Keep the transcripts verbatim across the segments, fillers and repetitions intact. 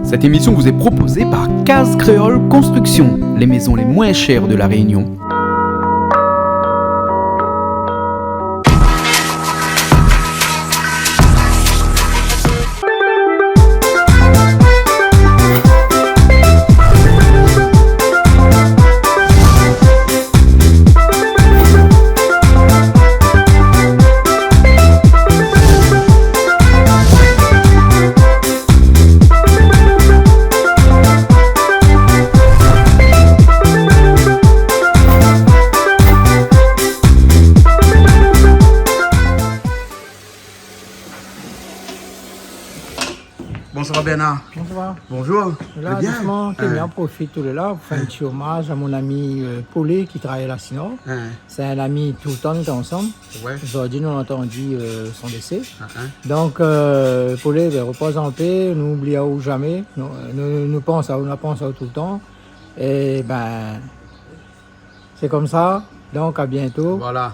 Cette émission vous est proposée par Case Créole Construction, les maisons les moins chères de La Réunion. Bonswar Bernard. Bonswar. Bonjour. La, dousman, mi profit toulé la pou fé in ti omaz a mon ami, euh, Paulé ki travay la Sinor. Sé in ami toultan nou té ansanm. Zordi nou la antandi, euh, son désé. Donk, euh, Paulé, bin, repoz an pé, nou oubli aou zamé. Nou, nou, nou pans aou, nou la pans aou toultan. É bin, sé konmsa. Donk, a bientôt. Voilà.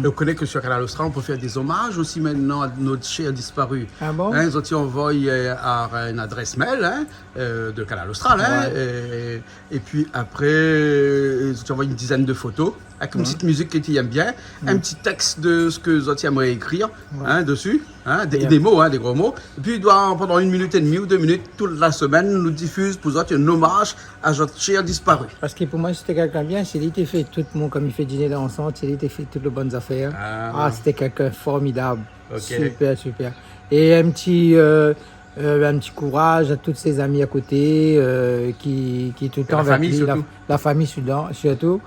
Ou koné ke sur Kanal Austral, on peut faire des hommages aussi maintenant à nos chers disparus. Ah bon ? Zot i anvoy, euh, à une adresse mail, hein, euh, de Kanal Austral, hein, et, et puis après, euh, zot i anvoy une dizaine de photos avec une petite musique ke ti èm bien, un petit texte de ce que zot i èmré écrire, hein, dessus. Hein, des, des mots, hein, des gros mots. Et puis, il doit, pendant une minute et demie ou deux minutes, toute la semaine, nou difiz pou zot in omaz a zot cher disparu. Parske pou moin, sété kèlkin bien, sé li té fé tout mon, konm i fé diné dansant, sé li té fé tout le bon zafèr. Ah, sé té kèlkin formidab. Super, super. É in ti, euh, euh, in ti kouraz a tout sé zami a koté, euh, ki, ki lé toultan avèk li, la fami sirtou. La fami sirtou, sirtou.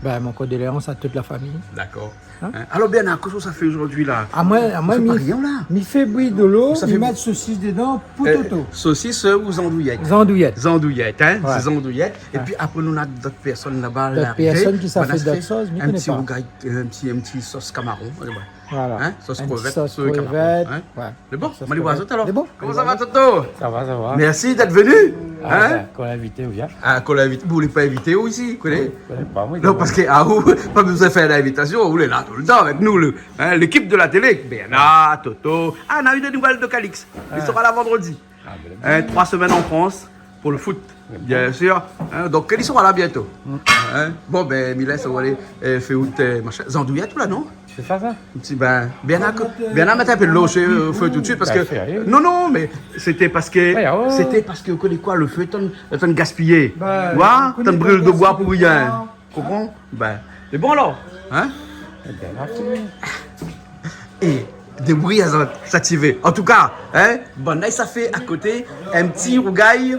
Bin, mon kondoléans a tout la fami. Dakor. Hein ? Alor, Bernard, kosa ou sa fé zordi la ? Ah, moin, ah, moin, mi fé bouyi dolo, mi mèt sosis dedan pou Toto. Sosis, euh, ou zandouyèt ? Zandouyèt. Zandouyèt, hein, sé zandouyèt. Épi apré, nou néna dot pèrsone laba, dot pèrsone ki sa fé dot sos, mi koné pa. In ti rougay, euh, in ti, in ti sos kamaron. Voilà. Hein ? Sos krevèt, sos kamaron, hein ? Lé bon, ma li oir azot alor. Lé bon. Koman sa va, Toto ? Sa va, sa va. Merci d'être venu. Ah, bin, kan ou invit, ou vien. Ah, kan ou invit. Bon, ou lé pa invité, ou, isi, ou koné. Non, parske, ah, ou, pa bezoin fé l'invitasion, ou lé la toultan avèk nou, le, hein, l'équipe de la télé. Bernard, Toto. Ah, nou la u dé nouvèl de Calix. Li sera la vendredi. Hein, trois semaines en France pour le foot, bien sûr. Hein, donk, li sera la bientôt. Hein ? Bon, bin, mi lès aou alé, euh, fé out, euh, machin. Zandouyèt, ou la, non ? Sé sa, sa. Ti, bin, Bernard, Bernard, mèt in pé dolo o fé, o fé tout de suite parske, non, non, mé sété parske, sété parske, ou koné koi, le fé, tann, tann gaspiyé. Ou koné, tann bril de boi pou rien. Konpran ? Bin, lé bon alor, hein ? É débrouy azot, sa ti vé. An tou ka, hein, banna i sa fé a koté in ti rougay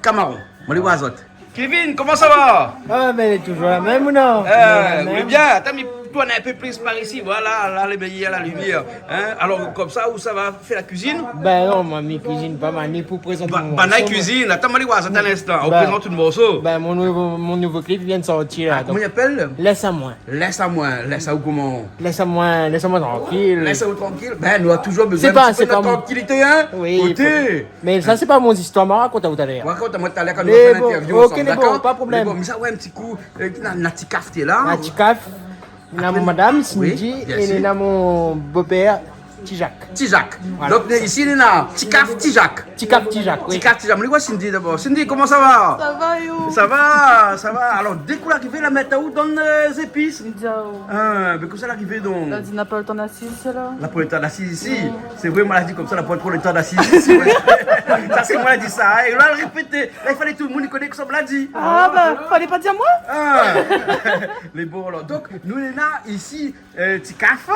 kamaron. Ma li oir azot. Kevin, koman sa va ? Ah, bin, lé touzour la mèm, ou non ? Lé la mèm. Ou lé bien ? Atann, mi tourn in pé plis par isi. Voilà, la, lé méyèr, la limièr. Hein ? Alor, konmsa, ou sa va fé la kuizine ? Bin non, moin, mi kuizine pa, ma ni pou prézant mon morso. Banna i kuizine. Atann, ma li oir azot in instan. Ou prézant out morso. Bin, mon nouvo, mon nouvo clip i vien de sortir la. Ah, koman i apèl ? Lès amoin. Lès amoin. Lès aou koman ? Lès amoin, lès amoin trankil. Lès aou trankil. Bin, nou la touzour bezoin in ti pé de trankilité, hein ? Oui, oté. Mé sa, sé pa mon zistoir, ma rakont aou talèr. Rakont amoin talèr kan nou va fé l'interview ansanm, dakor ? Lé bon, pa de problèm. Mé bon, mi sa oir in ti kou, euh, na, na ti kaf té la. Na ti kaf, na mon madam, Cindy, é na mon bopèr, Ti Jak. Ti Jak. Voilà. Donk, isi, li na ti kaf, ti Jak. Ti kaf, ti Jak, oui. Ti kaf, ti Jak. Mé li oir Cindy dabor. Cindy, koman sa va ? Sa va, é ou ? Sa va, sa va. Alor, dé ke ou la arivé, la mèt aou dann, euh, zépis. Hein, mé koman sa la arivé donk ? La di na pa le tan d'asiz, sé la. Na pa le tan d'asiz isi. Non. Sé vré, moin la di konmsa, na pa tro le tan d'asiz isi, ouais. Sa sé moin la di sa, hein. É la, la répété. La, i falé tout le moun i koné kosa moin la di. Ah, bin, falé pa dir amoin. Ah. Lé bon, alor. Donk, nou lé la isi, euh, ti kaf.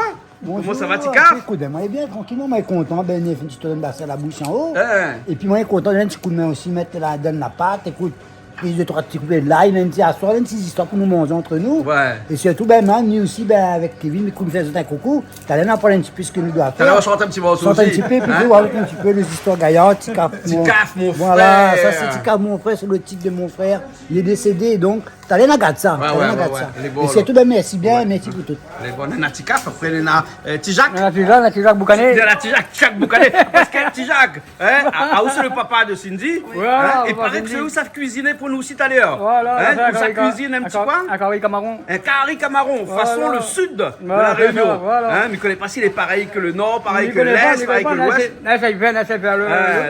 Bonjour. Koman sa va, ti kaf ? Ékout, bin, moin lé bien, trankil, moin lé kontan, bin, fé in ti tourn dann la boush anlèr. Épi moin lé kontan, in ti kou d'min osi, mèt la, dann la pat, ékout. Plis dé troi ti kou d'lay, in ti aswar, in ti zistoir pou nou manzé ant nou. Ouais. É sirtou, bin, moin, ni osi, bin, avèk Kevin, mi koné fé azot in koukou. Talèr, nou va pran in ti pé sak nou doi fèr. Talèr, nou va shant in ti morso osi. Shant in ti pé, épi nou va rakonté in ti pé lé zistoir gayar, ti kaf, ti kaf, mon frèr. Voilà, sa sé Ti kaf, mon frèr, sé le tit de mon frèr. Li lé désédé, donk, Talèr na gard sa, talèr na gard sa. Lé bon, lé bon. Mé sirtou, bin, mèrsi bien, mèrsi pou tout. Lé bon, na Ti Kaf, apré na, euh, Ti Jak. Na Ti Jak, na Ti Jak Boukané. Na Ti Jak, Ti Jak Boukané. Parske Ti Jak, hein, a, a, ou sé le papa de Cindy, hein, é paré ke sé ou sa kuizine pou nou osi talèr. Voilà, in kari kamaron. In kari kamaron, fason le sud de La Réunion. Voilà. Hein, mi koné pa si lé parèy ke le nor, parèy ke lès, parèy ke louès.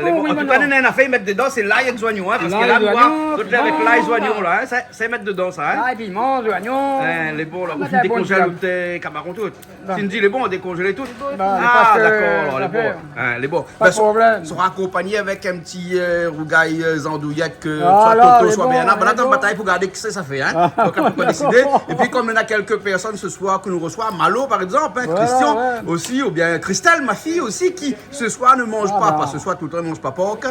Lé bon, an tou ka, néna in nafèr i mèt dedan, sé lay èk zoignon, hein, parske la, mi voi, tout lé avèk lay, zoignon, la, hein, sa, sa i mèt dedan, sa, hein. Lay, piman, zoignon. Hein, lé bon, la, ou dékonzèl out kamaron tout. Cindy, lé bon, dékonzèl tout. Ah, dakor, alor, lé bon. Hein, lé bon. Pa de problèm. Bin, sera akonpagné avèk in ti, euh, rougay, euh, zandouyèt, euh, soi Toto, soi Bernard. Bin, la, atann, batay pou gard kisa sa fé, hein. Donk, apré, désidé. Épi, kom néna kèlk pèrsone se soir ke nou resoi, Malo, par égzanp, hein, Christian osi, oubien Christelle, ma fille osi, ki se soir ne manz pa, parske se soir toultan i manz pa pork.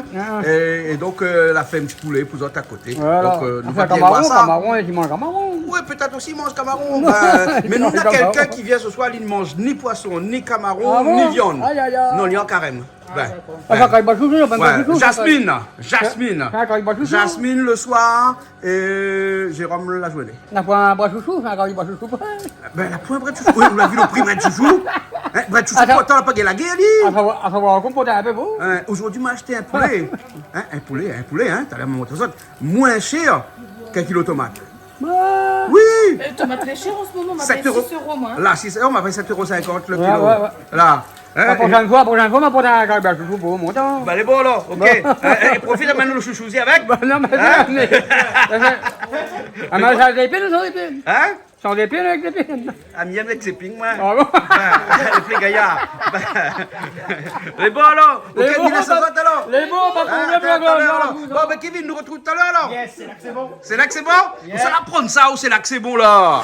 É, é donk, euh, la fé in ti poulé pou zot a koté. Voilà. Donk, euh, nou va bien voir sa. Kamaron, i manz kamaron. Ouais, pétèt osi i manz kamaron. Bin, mé nou, néna kèlkin ki vien se soir, li manz ni poison, ni kamaron, ni viann. Ah bon ? Ay, ay, ay. Non, li lé an karèm. Ah, dakor. Bin, sa kari ba shoushou, sa kari ba shoushou, sa. Jasmine, Jasmine. Sa kari ba shoushou. Jasmine le soir, é Jérôme la zourné. Na poin brèd shoushou, sa kari ba shoushou. Bin, na poin brèd shoushou. Oui, ou la vi le pri brèd shoushou. Hein, brèd shoushou, pourtan, la pa gingn la gèr, li. Atann, atann, atann, ou konpran in pé, ou. Hein, zordi, ma ashté in poulé. Hein, in poulé, in poulé, hein, talèr, mi mont azot. Moin shèr k'in kilo tomat. Oui. Euh, tomat lé shèr an se moman, ma pèy six euros, moin, hein. La, six euros, ma pèy sept euros cinquante le kilo. Ouais, ouais, ouais. La. Hein, la proshèn foi, la proshèn foi, ma pran in kari ba shoushou pou ou, mon tan. Bin, lé bon, alor, OK. Hein, é profit, amenn le shoushou osi avèk. Bin non, mé, mé, ah, mé san zépine, san zépine. Hein ? San zépine, avèk zépine. Ah, mi èm avèk zépine, moin. Ah bon ? Bin, le pli gayar. Bin, lé bon, alor. OK, lé bon, mi lès azot, alor. Lé bon, pa de problèm, alor. Bon, bin, Kevin, nou retrouv talèr, alor. Yes, sé la ke sé bon. Sé la ke sé bon ? Yes. Ousa la pran sa, ou sé la ke sé bon, la ?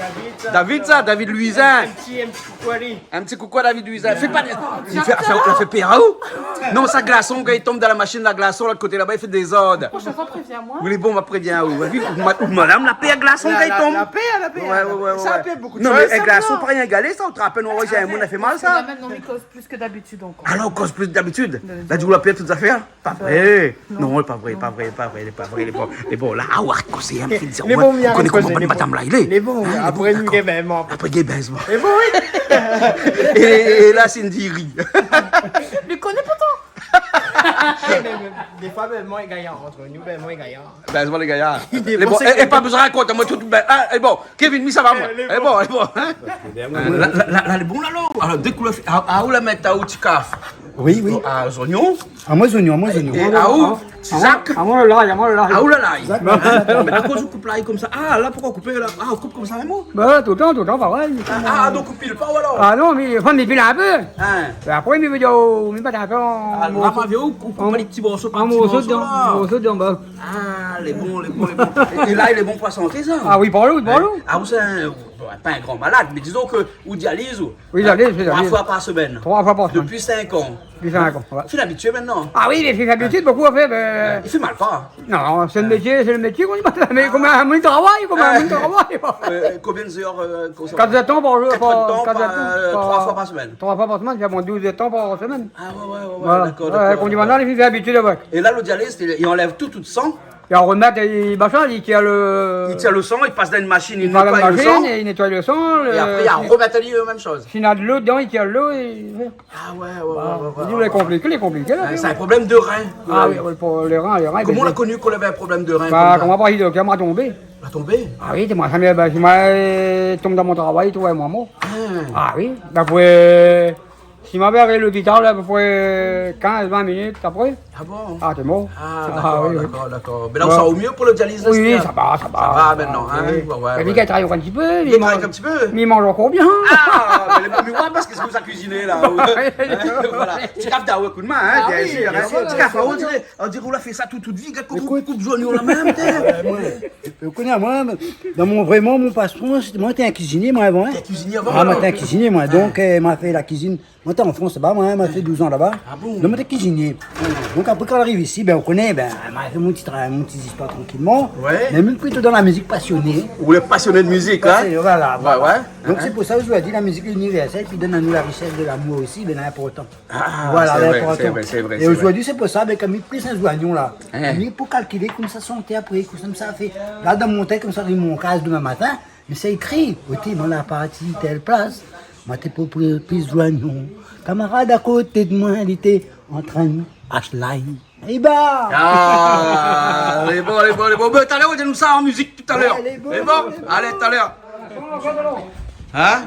David, sa, David, sa. David Louisin. In ti, in ti koukou ali. In ti koukou a David Louisin. Fé pa, li fé, fé, la fé pèr aou ? Non, sa glason, kan li tonm dan la mashine la glason, lot koté laba, li fé dézord. Proshèn foi, prévien amoin. Oui, lé bon, ma prévien aou. Oui, ou ma-, ou madam la pèr glason kan li tonm. La, la, la pèr, la pèr. Ouais, ouais, ouais. Sa i pé bokou de shoz, sa, non ? Non, mé glason, pa rien galé, sa, ou trap in oréj, in moun la fé mal, sa. Parske la, mintnan, mi koz plis ke dabitid ankor. Alor, ou koz plis ke dabitid ? Bin, la, di ou la pèr tout zafèr ? Pa vré. Non. Non, pa vré, pa vré, pa vré, pa vré, lé bon. Lé bon, la, ah, ouais, koz in pé, lé bon, mi koné koman madam la, li lé. Lé bon, ah, lé bon, apré, nou, dakor. Apré, gingn bèz, moin. Lé bon, oui. É, é la, Cindy i ri. Li koné pourtan. Mé, mé, défoi, bin, moin, lé gayar, ant nou, bin, moin, lé gayar. Bin, moin, lé gayar. Lé bon, é, é pa bezoin rakont amoin tout, bin, ah, lé bon. Kevin, mi sava, moin. Lé bon, lé bon, hein ? Lé bon. La, la, la, la, lé bon, la, la. Alor, dé kou la fé, ah, ah, ou la mèt, ah, ou Ti Kaf. Oui, oui. Ah, zoignon. Ah, moin, zoignon, moin, zoignon. É, ah, ou, Ti Jak. Ah, moin, lay, ah, moin, lay. Ah, ou la lay. Zak, zak, zak. Mé akoz ou koup lay konmsa ? Ah, la, poukosa ou koup la ? Ah, ou koup konmsa mèm, ou ? Bin, toultan, toultan, parèy. Ah, ah, donk ou pil pa, ou, alor ? Ah non, mé, anfin, mi pil in pé. Hein. Mé apré, mi vé dir, oh, mi mèt in pé an morso. Ah, la, pa vié, ou koup an ti morso par ti morso, la. An morso, an morso, bin. Ah, lé bon, lé bon, lé bon. É, é lay, lé bon pou la santé, sa. Ah oui, pou lou, pou lou. Ah, ou sé in, bon, pa in gran malad, mé dizon ke ou dializ, ou. Oui, dializ, oui, dializ. Troi foi par semèn. Troi foi par semèn. Dopi sink an. Dopi sink an, ouais. Fine abitié mintnan. Ah oui, mé fine abitié, bokou, an fèt, euh, i fé mal pa. Non, sé le métié, sé le métié, ou di pa, mé konm in moun i travay, konm in moun i travay. Euh, konbien d'zèr, euh, konmsa ? Kat zèr d'tan par jour, kat zèr d'tan par, kat zèr d'tan, euh, par, troi foi par semèn. Troi foi par semèn, sa fé douz zèr d'tan par semèn. Ah ouais, ouais, ouais, ouais, dakor, dakor. Ouais, konm di mintnan, i fé abitié avèk. É la, le dializ, i, i anlèv tout, tout san. I armèt, i, machin, i tir le, i tir le san, i pas dan in mashine, i nétoy le san. I pas dan in mashine, i nétoy le san, le, é apré, i armèt ali, euh, mèm shoz. Si néna dolo dedan, i tir dolo, é, ouais. Ah ouais, ouais, ouais, ouais, ouais, ouais. Lé konpliké, lé konpliké, la. Ah, sé in problèm de rin. Ah oui, oui, pou le rin, le rin. Koman ou la koni ou lavé in problèm de rin konmsa ? Bin, koman, par doktèr, ma tonbé. La tonbé ? Ah oui, té moin, sa, mé, bin, si moin, euh, tonm dan mon travay, trouv amoin mor. Ah. Ah oui, bin, pou, euh, Si ma vé ariv lopital, apépré kinz, vin minit apré. Ah bon ? Ah, té mor. Ah, dakor, dakor, dakor. Mé la, ou sa mié pou le dializ, la ? Oui, sa va, sa va. Sa va mintnan, hein ? Ouais, ouais. Mé li travay ankor in ti pé, li manz ankor bien. Li manz ankor bien. Ah, mé lé bon, mé ouais, parske sé ou sa kuiziné, la. Voilà. Ti Kaf, donn in kou d'min, hein, bien sir, hein. Ah oui, bien sir. Ti Kaf, on diré, on diré ou la fé sa tout, tout vi, koup, koup, koup zoignon la mèm, té. Euh, moin, ou koné, moin, dan mon, vréman, mon pasion, sété, moin té in kuizinié, moin, avan, hein. Té kuizinié avan, alor ? Ah, moin té in kuizinié, moin. Donk, euh, ma fé la kuizine. Moin té an Frans laba, moin, moin la fé douz an laba. Ah bon ? Donk moin té kuizinié. Apré, kan ou ariv isi, bin, ou koné, bin, ma fé mon ti tra-, mon ti zistoir trankilman. Ouais. Mé mi lé plito dan la mizik pasioné. Ou lé pasioné de mizik, hein ? Pasioné, voilà, voilà. Ouais, ouais. Donk, sé pou sa, zordi, la mizik lé inivèrsèl, épi i donn anou la risès de lamour osi, bin, lé inportan. Ah, voilà, sé vré, sé vré, sé vré. É zordi, sé pou sa, bin, kan mi plis in zoignon la, mi pou kalkilé koman sa santé apré, koman sa fé. La, dan mon tèt, koman sa ariv mon kaz domin matin, mé sé ékri, oté, moin la parti tèl plas, moin té pou pri plis zoignon. Kamarad akoté de moin, li té antrin ash lay. Éba ! Ah, lé bon, lé bon, lé bon. Bin, talèr, ou di anou sa an mizik talèr. Ouais, lé bon, lé bon. Alé, talèr. Hein ?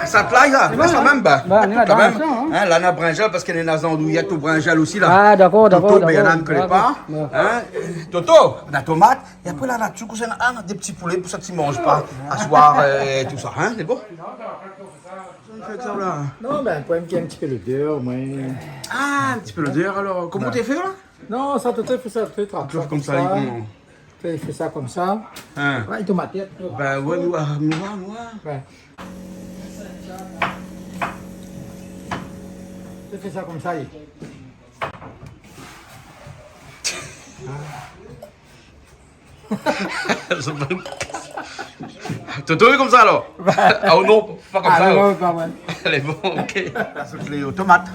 Sa lay la, sa mèm, bin, kan mèm. Hein, la, na brinzèl, parske néna zandouyèt ou brinzèl osi, la. Ah, dakor, dakor, dakor. Toto, bin, néna, mi koné pa. Ouais. Hein ? Toto, na tomat. É apré, la, na tout sa, na dé ti poulé pou sak i manz pa aswar, euh, é tout sa, hein, lé bon ? Sa i fé sa, la. Non, bin, pou in ti, in ti pé lodèr, moin. Ah, in ti pé lodèr, alor. Koman ou té fé, la ? Non, sa, ou té fé sa, ou té trap sa konmsa. Fé, fé sa konmsa. Hein. Ouais, tomat. Bin, ouais, nou, ah, nou, nou. Ouais. Ou té fé sa konmsa, li. Toto, oui, konmsa, alor ? Ah, non, pa konmsa, alor. Ah, non, pa vré. Lé bon, OK. La, sé lé tomat.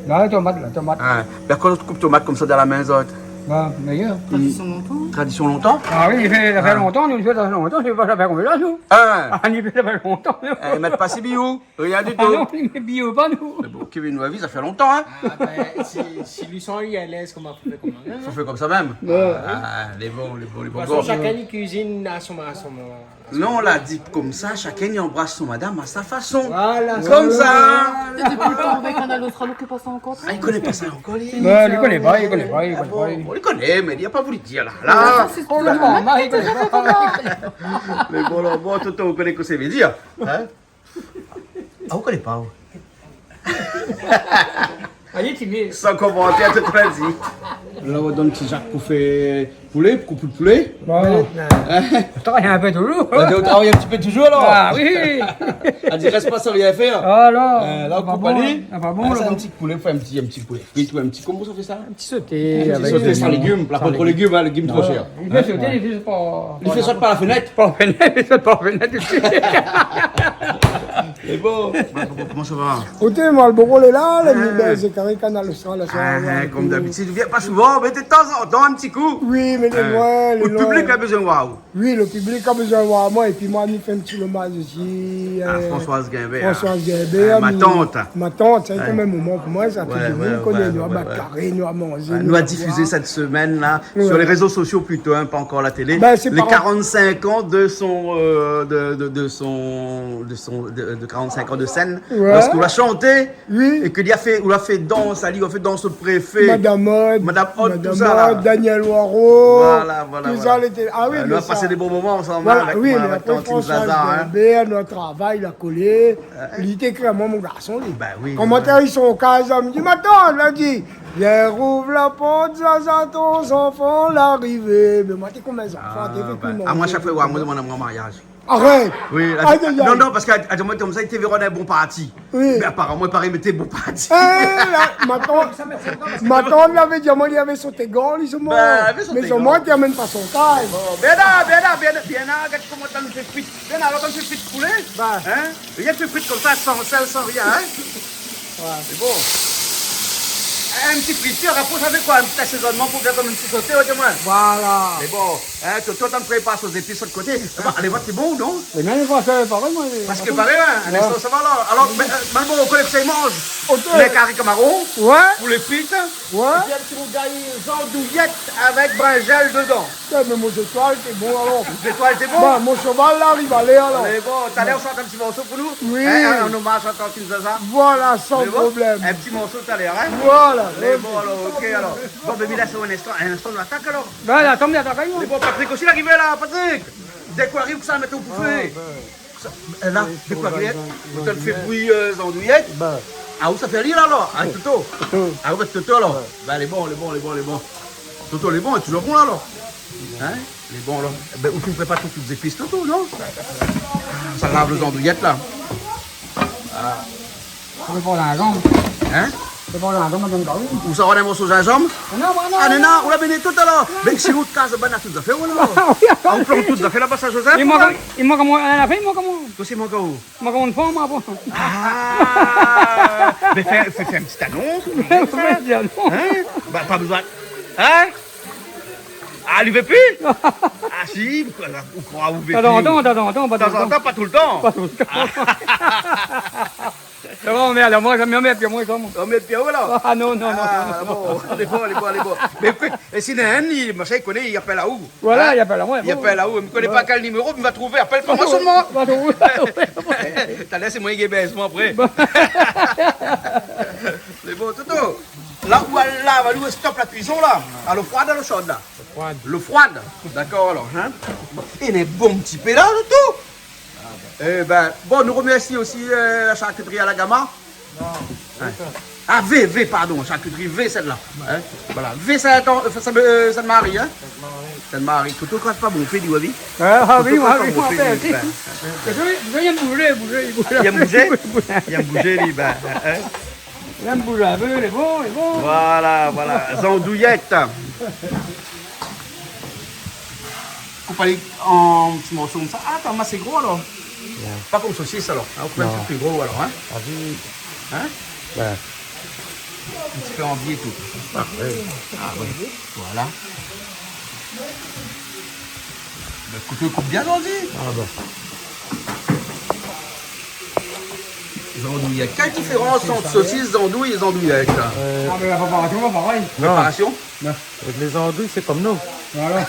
Non, tomat, la, tomat. Ah, bin, kan ou koup tomat konmsa dan la min, zot ? Bin, méyèr. Tradision lontan. Tradision lontan ? Ah oui, i fé, sa fé lontan, nou, i fé sa fé lontan, sé pa sa fé konmsa, nou. Hein ? Ah, i fé sa fé lontan, nou. Eh, i mèt pa si biou. Rien du tout. Ah non, li mèt biou pa, nou. Mé bon, Kevin, nou la vi, sa fé lontan, hein. Ah, bin, si, si li san li alèz, koman fo fé koman, hein ? Fo fé konmsa mèm. Ouais. Ah, lé bon, lé bon, lé bon. De tout fason, shakinn i kuizine a son, a son, a son... Non, ou la di konmsa, shakinn i anbras son madam a sa fason. Voilà. Konmsa. Té dépi le tan avèk Kanal Austral, ou koné pa sa ankor ? Ah, i koné pa sa ankor, li. Ouais, li koné pa, li koné pa, li koné pa. Ah bon, bon, li koné, mé li la pa voulu dir, la. La, sa, sé... Oh, la, maman, li koné pa. Mé bon, la, bon, Toto, ou koné kosa i vé dir, hein ? Ah, ou koné pa, ou ? Alé, ti mé. San komantèr, tout la di. La, ou donn ti zak pou fé poulé, pou koup poulé. Bon. Hein ? Ou travay in pé toujour. Ou travay in ti pé toujour, alor ? Ah oui. Ou di, rès pa san rien fèr. Ah, non. Euh, la, ou koup ali. Ah, pa bon, la, sé in ti poulé, fé in ti, in ti poulé frit, ou in ti, koman sa fé sa ? Ti soté, ti soté san légim, la, pa tro légim, hein, légim tro shèr. Li fé soté, li fé pa... Li fé sot par la fenèt. Par la fenèt, li fé sot par la fenèt osi. Lé bon. Marlboro, koman sa va ? Oté, Marlboro lé la, lé bien, sé karé Kanal Austral, la, sa va, hein, konm dabitid. Ou vien pa souvan, mé de tan zan tan, in ti kou. Oui, mé lé loin, lé loin. Lo piblik la bezoin oir aou. Oui, lo piblik la bezoin oir amoin, épi moin, mi fé in ti lomaz osi, euh, Françoise Guimbert. Françoise Guimbert, ma tant. Ma tant, sa, kan mèm, moman pou moin, sa, ouais, tout le moun i koné, nou la bat karé, nou la manzé, nou la boir. Ouais, nou la difizé sèt semèn la, sur les réseaux sociaux plutôt, hein, pas encore la télé, les quarante-cinq ans de son, euh, de, de, de son, de son, de, de quarante-cinq ans de scène, ouais, lorsqu'il a chanté. Oui. É ke li la fé, ou la fé dans ali, ou la fé dans le préfet. Madame Aude, Madame Aude, tout ça, là. Daniel Waro. Voilà, voilà, tout ça, voilà. Lété, ah oui, euh, mé nou la pasé dé bon moman ansanm, voilà, avèk, oui, avèk Tantine Zaza, hein. Mé apré, Françoise Guimbert, nou la travay, la kolé. Li té kré amoin, mon garson, li. Bin oui, koman té, i son kaz, mi di, ma tant, la di, vien rouv la port, Zaza, ton zanfan la arivé. Mé moin, té konm in zanfan, té fé kou manzé. Ah, moin, shak foi, ouais, moin, mon, mon mariaz. Arèt. Oui, la di, ay, ay, ay, non, non, parske la di amoin konmsa, li té vé rod in bon parti. Oui. Mé aparaman, i paré, li té bon parti. Eh, la, ma tant, ma tant lavé di amoin, li lavé son té gor, li, son mor. Bin, lavé son té gor. Mé son mor, té amenn pa son kaz. Bon, Bernard, Bernard, Bernard, Bernard, gard koman ou la fé frit. Bernard, la ou la fé frit poulé. Bin. Hein ? Rien fé frit konmsa, san sèl, san rien, hein ? Ouais. Lé bon. In ti fritir, apré, sa fé koi ? In ti asézonnman pou fé konm in ti soté, ouais, di amoin. Voilà. Lé bon. Hein, Toto, ou la prépar son zépis de l'ot koté. Alé, va, lé bon, non ? Lé mèm, va fé parèy, moin. Parske parèy, hein, in instan, sa va, alor. Alor, mé, euh, Marlboro, ou koné kosa i manz ? Oté. Lé karé kamaron. Ouais. Poulé frit. Ouais. Épi in ti rougay zandouyèt avèk brinzèl dedan. Té, mé mon zétoil, té bon, alor. Zétoil, té bon ? Bin, mon shoval la ariv alèr, alor. Lé bon, talèr, ou shant in ti morso pou nou ? Oui. Hein, an omaz a Tantine Zaza. Voilà, san problèm. Lé bon ? In ti morso talèr, hein ? Voilà. Lé bon, alor, OK, alor. Bon, bin, mi lès aou in instan, in instan, nou atak, alor. Bin, atann, mi atak, alor. Lé bon, Patrick osi, la arivé la, Patrick. Dèk ou ariv, kosa ou mèt pou fé ? Ah, bin. Sa, euh, la, dèk ou ariv, ou la fé bouyi, euh, zandouyèt. Bin. Ah, ou sa fé ali la, alor ? Avèk Toto. Toto. Ah, avèk Toto, alor. Ouais. Bin, lé bon, lé bon, lé bon, lé bon. Toto, lé bon, lé toujour bon la, alor. Hein ? Lé bon, alor. Bin, ou fine prépar tout, tout zépis, Toto, non ? Sa lav lo zandouyèt la. Voilà. Fo pa la zanm. Hein ? Sé pa zinzanm, madam Gary. Ou sa avoir in morso zinzanm ? Non, non, non, non. Ah, non, non, ou la béni tout alor. Non. Mé si ou kaz, bann tout zafèr, ou la. Ah, oui, ah, oui. Ou plant tout zafèr laba, sa, Joseph, ou la ? I mank, i mank amoin, la fèy, i mank amoin. Kosa i mank aou ? I mank amoin in fanm, apré. Ah. Mé fé, fé, fé in ti anons, fé in ti anons. Hin ? Ba, pa bezoin. Hin ? Ah, li vé pi ? Ah, si, ou kroi, ou vé pi. Tanzantan, tanzantan, pa toultan. Tanzantan, pa toultan. Pa toultan. Ah. Sa va, anmèrd amoin, sa, mi anmèrd pi amoin, sa, moin. Anmèrd pi aou, la ? Ah, non, non, non, non. Ah, bon, lé bon, lé bon, lé bon. Mé ékout, é si néna inn, li, machin, li koné, li apèl aou. Voilà, li apèl amoin, bon. Li apèl aou, mi koné pa kèl niméro, mé va trouvé, apèl pa moin solman. Va trouvé, va trouvé. Talèr, sé moin ki gingn bèz amoin apré. Bon. Lé bon, Toto. La ou la, la ou stop la kuison la. A lo froi, a lo sho la ? Lo froi. Lo froi. Dakor alor, hin. É néna in bon ti pé la, Toto. Ébin, bon, nou remèrsi osi, euh, la sharkitri a la Gama. Non, hin. Ah, V, V, pardon, sharkitri V, sèt-la. Hin ? Voilà. V, Saint-An-, euh, Saint-, euh, Sainte-Marie, hin ? Sainte-Marie. Sainte-Marie. Toto i kraz pa bonpé, li, oui. Ah, ah, Toto i kraz pa bonpé, li, bin. Toto i kraz pa bonpé. Toto i, li èm bouzé, bouzé, bouzé. Ah, li èm bouzé ? Bouzé. Li èm bouzé, li, bin, hin ? Li èm bouzé in pé, lé bon, lé bon. Voilà, voilà. Zandouyèt. Koup ali an ti morso konmsa. Ah, atann, mé sé gro alor. Ouais. Pa konm sosis alor. Ah, ou koup in ti pé pli gro alor, hin. Ah, oui. Hin ? Ouais. In ti pé an bié tout. Ah, ouais. Ah, ouais. Voilà. Bin, kouto i koup bien, zordi. Ah, bon. Zandouyèt. Kèl diférans ant sosis, zandouy é zandouyèt ? Euh, ah, mé la préparasion lé pa parèy. Non. Préparasion ? Non. Avèk lé zandouy, sé konm nou. Voilà.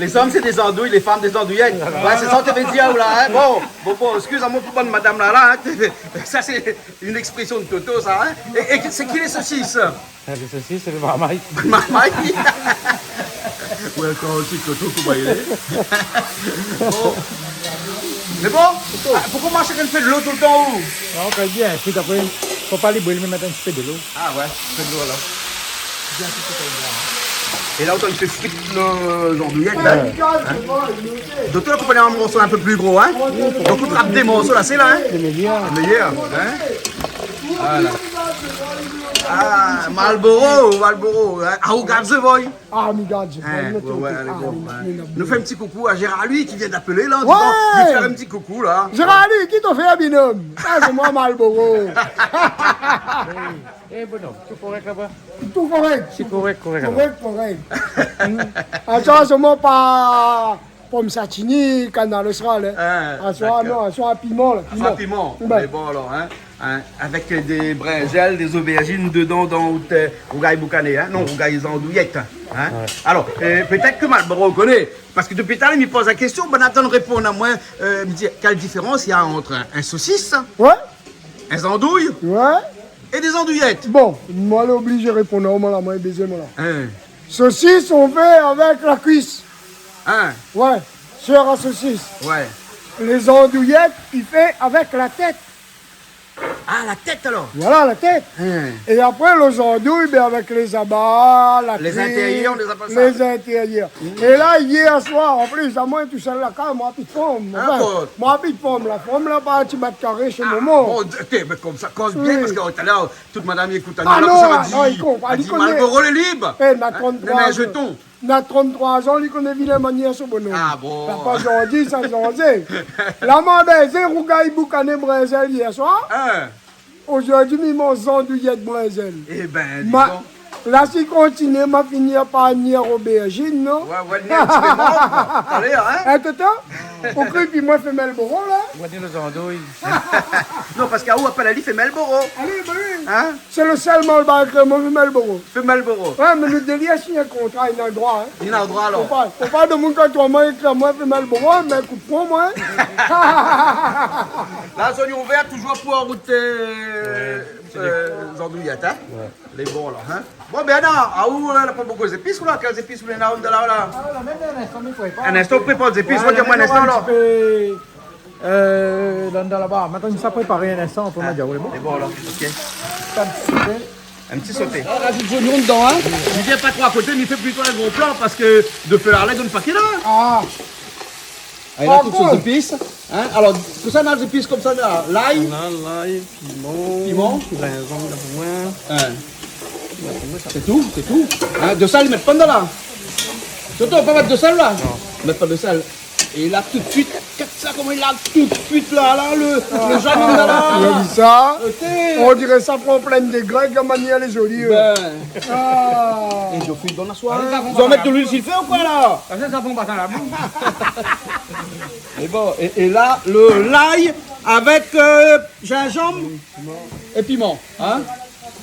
Lé zom sé dé zandouy, lé fanm dé zandouyèt. Ouais, sé sa ou té vé dir, ou la, hin. Bon, bon, bon, eskiz amoin pou bann madam la, la, hin. Sa sé in ékspresion de Toto, sa, hin. É, é sé ki lé sosis ? Ah, lé sosis, sé lé marmay. Marmay ? Ou ankor osi, Toto, koman i lé ? Bon. Mé bon, ah, poukosa ou marsh èk in pé dolo toultan, ou ? Non, tré bien. Épi apré, fo pa li bril, mé mèt in ti pé dolo. Ah ouais, in pé dolo alor. É la ou té fé frit lo zandouyèt la. Ouais. Hin ? Donk la ou koup an morso in pé pli gro, hin ? Donk ou trap dé morso la, sé la, hin ? Lé méyèr. Lé méyèr, hin ? Voilà. Ah, Marlboro, Marlboro, hin ? Ah, ou gard The Voice ? Ah, mi gard The Voice, hin, ouais, ouais, lé bon, hin. Nou fé in ti koukou a Gérard Louis ki vien d'apèl la, an disant, li fé in ti koukou la. Gérard Louis, ki té fé, binom ? Ah, sé moin, Marlboro. Eh, bonom, tout korèk laba ? Tout korèk. Sé korèk, korèk alor. Korèk, korèk. Hmm. Atann, solman pa pom satini, Kanal Austral, hin. Ah, dakor. Aswar, non, aswar piman la, piman. Aswar piman. Bin. Lé bon alor, hin. Hin, avèk dé brinzèl, dé zobèrzine dedan, dann out, euh, rougay boukané, hin. Non, rougay zandouyèt, hin. Ouais. Alor, euh, pétèt ke Marlboro i koné, parske dopi talèr mi poz la késtion, banna i atann réponn amoin, euh, mi di, kèl diférans i na ant in, in sosis, ouais, in zandouy, ouais, é dé zandouyèt ? Bon, moin lé oblizé réponn aou, moin la, moin lé bézé, moin la. Hin. Sosis, on fé avèk la kuis. Hin ? Ouais, shèr a sosis. Ouais. Lé zandouyèt, i fé avèk la tèt. Ah, la tèt alor ? Voilà, la tèt. Hin. É apré, lo zandouy, bin, avèk lé zaba, la trip, lé zintérièr, on lé apèl sa. Lé zintérièr. Hmm. É la, yèr swar, an plis, amoin tousèl la kaz, moin la pi d'fanm. Ah, anfin, bon. Moin la pi d'fanm, la fanm la parti bat karé shé momon. Ah, bon, té, mé konmsa, koz bien, oui, parske talèr, tout madam i ékout anou, ah la, non, sa va di, non, i konpran, i di koné. Malboro lé lib. Eh, na trant-troi an. Hin ? Néna in zéton. Na trant-troi an, li koné vilin manièr son bonom. Ah bon ? Sa pa zordi, sa zordi. La, moin la bèzé rougay boukané brinzèl yèr swar. Hin ? Ozordi, mi manz zandouyèt brinzèl. Eh bin, di don. Ma, la, si i kontinié, ma fini par ni obèrzine, non ? Ouais, ouais, ni in ti pé mank, koi. Alé, hin ? Eh, Toto ? Ou kroi pi moin fé Malboro, la ? Ou di lo zandouy. Non, parske aou, apèl ali fé Malboro. Alé, ba oui. Hin ? Sé lo sèl Malbar ke moin fé Malboro. Fé Malboro. Ouais, mé nou dé la sign in kontra, néna droi, hin. Néna droi, alor. Fo pa, fo pa domoun kan ou moin ékri amoin fé Malboro, mé kout pran moin. La zone ouvèr toujour pou rout, euh, ouais, sé euh, zandouyèt, hin. Ouais. Lé bon la, hin. Bon, Bernard, aou la, la pa bonpé zépis ou la ? Kèl zépis ou néna la, la ? Ah, la, mèm in instan, mi prépar. In instan, ou prépar zépis, ouais, ou di amoin in instan, la. Mèt in ti pé, euh, dan, dan laba. Mintnan, sa prépar in instan, apré, ah, ma di aou, lé bon. Lé bon, la, ok. Fé in ti soté. In ti soté. Ah, rajout zoignon dedan, hin. Mi vien pa tro a koté, mi fé plito in gro plan parske do fé la, la i donn pa ki la. Ah. Alé, la, tout zépis. Hein, alor, tout sa, na zépis konmsa la. Lay. Na lay, piman. Piman. Zinzanm la pou moin. Hein. Sé tou, sé tou. Hein, de sèl, i mèt pa dedan la. Toto, pa mèt de sèl la. Non. Mèt pa de sèl. É la, tout suit, gard sa, koman i la tout suit la, la, le, le jaune la, la. Ah, ou la vi sa ? Oté. On diré sa pran plin de grès, la manièr lé zoli, euh. Ben. Ah. É je fais dans la soirée. Alé, sa fon pa la boush. Ou mèt de l'huile sur le feu ou koi la ? Sa, sa fon pa la boush. Mé bon, é, é la, le lay avèk, euh, zinzanm é piman, hein ?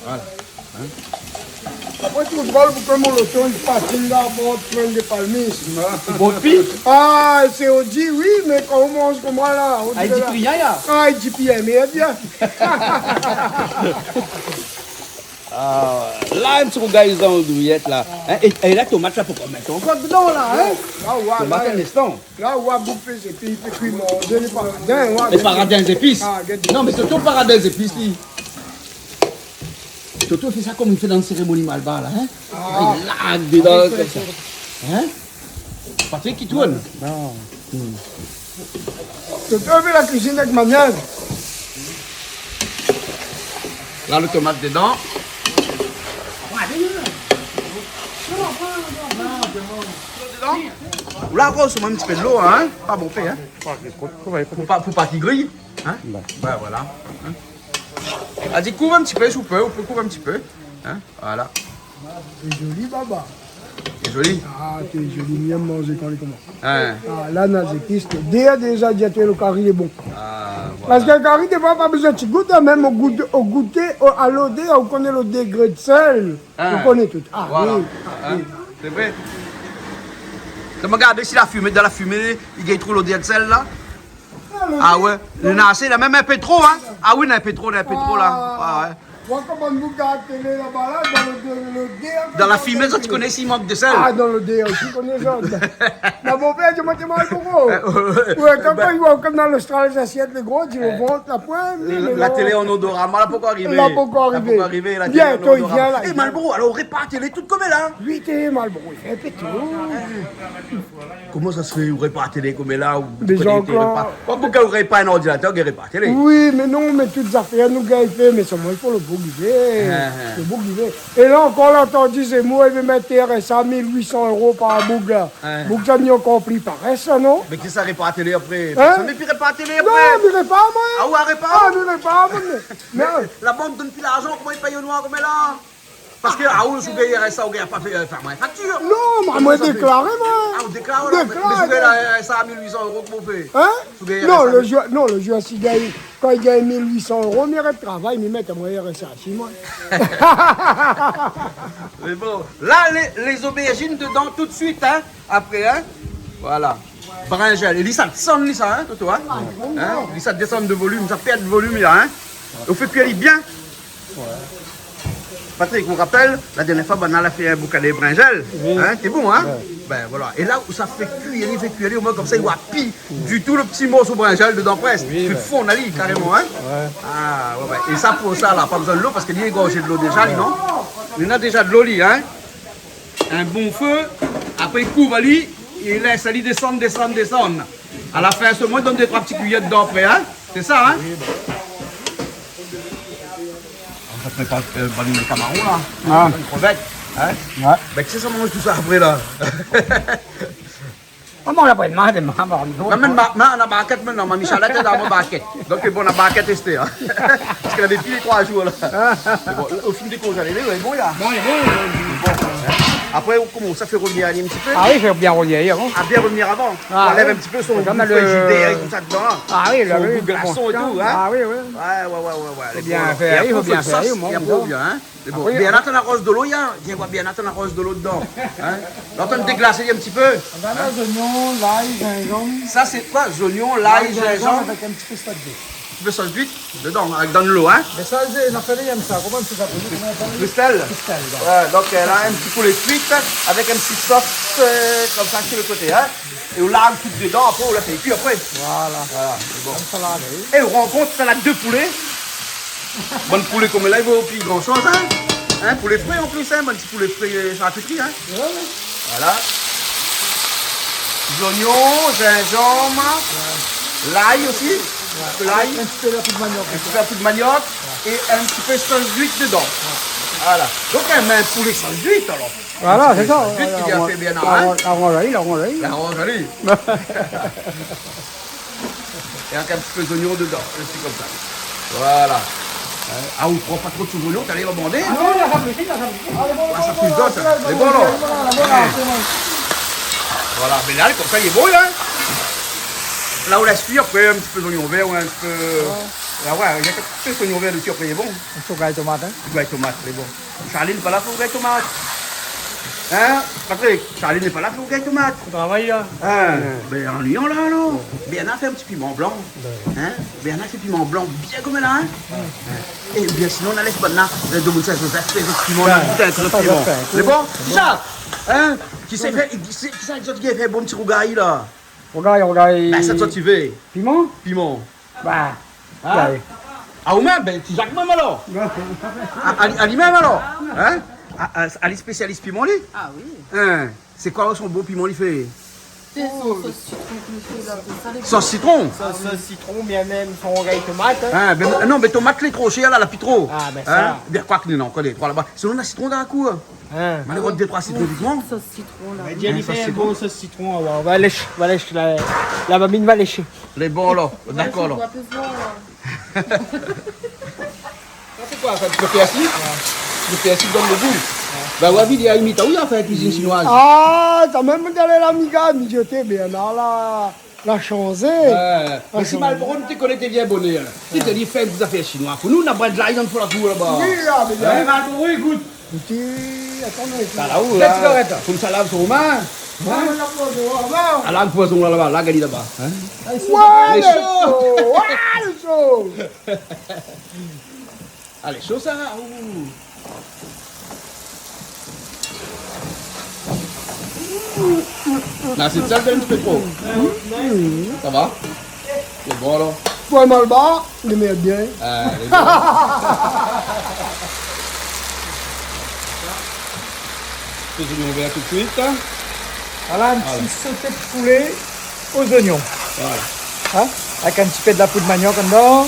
Voilà. Hein ? Apré, tout drol, poukosa mon loto i parti la, bor Pointe des Palmistes ? Bor pi ? Ah, sé Audi, oui, mé kan ou manz konmsa la, on diré la. Ah, i di pi rien, ya. Ah, i di pi rien, mé bien. Ah, la, in ti rougay dan loudriyèt la. Hein, é, é la, tomat la, pou konbien tan ankor dedan la, hein ? Ah, ouais, tomat, ouais. In instan. La, ou wa boug fé, épi i fé kui mon, lé paradin, wa, lé paradin zépis. Ah, gèt. Non, mé sé tout paradin zépis, li. Toto i fé sa konm i fé dan in sérémoni malbar la, hein ? Ah. I larg dedan, ah oui, konmsa. Hein ? Patrick i tourn. Non. Hmm. Toto i fé la kuizine avèk manièr. La, le tomat dedan. Dedan. Ou la, ankor, sé in ti pé dolo, hein ? Pa bonpé, hein ? Pou pa, pou pa ki griy, hein ? Ben. Ben, voilà. Hein ? Alé, kouv in ti pé, si ou pé, ou pé kouv in ti pé. Hein ? Voilà. Lé zoli, baba. Lé zoli. Ah, té zoli, mi yèm manzé kan lé konmsa. Hein. Ah, la, na zépis, té. Dé, déza, di até, le kari lé bon. Ah, voilà. Parske le kari, défoi, pa bezoin ti gout, hein, mèm o gout, o gouté, o, a lodèr, ou koné le dégré de sèl. Hein. Ou koné tout. Ah, voilà. Oui. Ah, oui. Sé vré. Sa, mi gard si la fimé, dan la fimé, i gingn trouv lodèr de sèl la. Ah, lodèr. Ah ouais. Non. Néna asé, la mèm in pé tro, hein. Ah oui, néna in pé tro, néna in pé tro la. Ah. Ouais, ouais. Moin, konm bann boug a la télé laba la, dan le, le, lodèr, dan la fimé, sa, ou koné si i mank de sèl. Ah, dan lodèr osi, ou koné sa. Mé mon pèr, di amoin, té mal pou ou. Euh, ouais, ouais, kan, ben, kan i wa konm dan l'Austral, lé zasièt lé gro, di, euh, le vant, la poin, la télé an odorama, la pankor arivé. La pankor arivé. La pankor arivé, la télé an odorama. Bientôt, i vien la, i vien. É Malboro, alor, ou répar télé tout konm la, hein ? Oui, té Malboro, i fé in pé tout. Koman sa i fé, ou répar télé konm la, ou... Dé zan, koné, ou répar. Bon, pou ou répar in ordinatèr, ou répar télé. Oui, mé non, mé tout zafèr nou gingn fé, mé solman i fo le boug i vé. Hein, hein. Le boug i vé. É la ankor, la antann Zemmour i vé mèt R S A mil huit cents euros par boug la. Hein. Boug sa ni ankor pli parèss, non ? Mé kisa i répar télé apré ? Hein ? Pèrsone i répar télé apré. Non, mi répar, moin. Ah, ou répar ? Ah, mi répar, moin, mé, mé la bank i donn pi larzan, koman i pèy o noir konm la ? Parske, ah, ou, si ou gingn R S A, ou gingn pa fé, euh, fé amoin in faktir. Non, moin, moin, sa i déklar, moin. Ah, ou déklar, alor. Déklar, mé si ou gingn la R S A mil huit cents euros, koman ou fé ? Hein ? Si ou gingn R S A mil... Non, le jour, non, le jour, si gingn, kan i gingn mil huit cents euros, mi arèt travay, mi mèt amoin R S A, si moin. Mé bon, la, lé, lé zobèrzine dedan tout suit, hein, apré, hein. Voilà. Brinzèl. É li sa désann, li sa, hein, Toto, hein ? Hein ? Li sa désann de volim, sa pèrd de volim, li la, hein ? Ou fé kui ali bien. Patrick, ou rapèl, la dernièr foi, banna la fé in boukané brinzèl. Oui. Hein, té bon, hein ? Ouais. Ben, voilà. É la, ou sa fé kui ali, fé kui ali, omoin, konmsa, i wa pi ditou le ti morso brinzèl dedan prèsk. Oui, ouais. Fé fonn ali, karéman, hein ? Ouais. Ah, ouais, ouais. É sa, pou sa, la, pa bezoin dolo, parske li lé gorzé dolo déza, li, non ? Li na déza dolo, li, hein ? In bon fé, apré, kouv ali, é lès ali désann, désann, désann. A la fin, solman, donn dé, troi ti kuiyèr dedan apré, hein ? Sé sa, hein ? Oui, ben. Ou sa prépar, euh, bann kamaron, la. Ah. Bann krevèt, hein ? Ouais. Ben, kisa i sa manz tout sa apré, la ? Ah, bon, la, vrèman, vrèman, vrèman. Non, mé ma, ma, na barkèt mintnan, ma Michal la té dan mon barkèt. Donk, bon, na barkèt èstèr, hein. Parske lavé pi lé troi zour, la. Mé bon, o fin de kont, lé, lé bon, la. Bon, lé bon, lé bon. Bon, hein. Apré, ou komans fé revnir ali in ti pé. Ah oui, fé bien revnir, bon. Ah, bien revnir avan. Ah, oui. Ou anlèv in ti pé son gou frizidèr é tout sa dedan, la. Ah oui, la, oui. Son gou glason é tout, hein. Ah oui, oui. Ouais, ouais, ouais, ouais, ouais. Fo bien fé, fo bien fé, apré, fo fé in ti sos, moin, bien, hein. Mé bon, apré, bien, apré, atann, aroz dolo, ya, bien, bien, atann, aroz dolo dedan, hein. La, atann, déglas in ti pé. Atann, hein, zoignon, lay, zinzanm. Sa, sé koi ? Zoignon, lay, zinzanm, zinzanm avèk in ti pé sos d'huit. In ti pé sos d'huit dedan, avèk dan dolo, hein. Mé sa, sé, na fé, i yèm sa. Koman sé sa, koman i apèl ? Kristal. Kristal, ouais. Ouais, donk, euh, la, in ti poulé kui avèk in ti sos, euh, konmsa, si le koté, hein. É ou larg tout dedan, apré, ou la fé kui apré. Voilà. Voilà, sé bon. Konmsa la, oui. É ou rankont, sa la dé poulé. Bann poulé konm la, i vo pi gran shoz, hein. Hein, poulé fré an plis, hein, bann ti poulé fré, euh, sharkitri, hein. Ouais, ouais. Voilà. Zoignon, zinzanm. Ouais. Lay osi. Ouais. Lay. In ti pé la poud maniok. In ti pé la poud maniok é in ti pé sos zuit dedan. Voilà. Donk, in, in poulé sos zuit, alor. Voilà, sé sa. Sos zuit, li la fé bien, in ? Aranz ali, aranz ali. Aranz ali. É avèk in ti pé zoignon dedan, in ti pé konmsa. Voilà. In ? A, ou pran pa tro de zoignon, talèr i va mandé. A non, la sa pli, la sa pli. A, sa pli, la, la, la, la, la. Voilà, mé la, konmsa, lé bon, la. La, ou lès kui, apré, in ti pé zoignon vèr ou in ti pé... Ouais. A ouais, néna in ti pé zoignon vèr osi, apré, lé bon. In ti rougay tomat, in ? Rougay tomat, lé bon. Charline pa la pou rougay tomat. In, Patrick ? Charline lé pa la pou rougay tomat. Ou travay la. In, bin, annuiyan la, alor. Bin, nou la fé in ti piman blan. Bin. In ? Bin, nou la fé piman blan bien konm la, in ? Ouais. In. É bin, sinon, nou la lès bann la, euh, demoun sa, sa, sa, sa, piman, nou la gout in ti piman. Ouais, sa, sa, sa. Lé bon ? Kisa ? In ? Kisa i fé, kisa, kisa i fé bon ti rougay la ? Rougay, rougay. Bin, sa, sa, ti vé. Piman ? Piman. Ba. In ? Ouais. A, ou mèm, bin, ti Zak mèm alor. Non. A, ali, ali mèm alor. In ? A, a, ali spésialis piman, li ? A oui. In ? Sé koi son bon piman, li fé ? Sé son sos sitron ke li fé la, sé sa, lé... Sos sitron ? Sos, sos sitron, bien mèm son rougay tomat, in. In, bin, non, mé tomat lé tro shèr la, la pi tro. A, bin, sa. In ? Bin, koi ke nou néna ankor dé troi laba. Sinon, néna sitron dan la kour. In. Mé alé rod dé troi sitron, vit. Sos sitron la. Mé Jennifer, in, sos sitron. Bon, sos sitron, a ouais, ou va lès, ou va lès, la, la mamine va lès. Lé bon, alor. Ouais, dakor, alor. Sa, sé koi, sa ? Sa, sé koi, in ti pé pèrsi ? Ouais. Lo pèrsi i donn lo gou. Ouais. Bin, ou la vi, li la imit, a oui, la fé kuizine shinoiz. A, sa mèm, talèr la miga, mijoté, bin, la, la, la shanzé. Ouais. Mé si Malboro té koné té vien bonèr, la. Li té di, fé in ti zafèr shinoi. Pou nou, nou na brèd lay dan fon la kour laba. Oui, la, mé... In ? Malboro, ékout. Ti, atann, sa la, ou la, sigarèt la. Konmsa, la, son min. Non, mé la poison laba. A, la, poison laba, la, gard laba. In ? Ouais, lé sho. Ouais, lé sho. A, lé sho, sa. Ou. La, sé sa, in ti pé tro. Sa va ? Lé bon, alor ? Pou in malbar, li mèt bien. A, lé bon. Ti zoignon vèr tout suit, in. Voilà, in ti soté de poulé o zoignon. Voilà. In ? Avèk in ti pé de la poud maniok andan.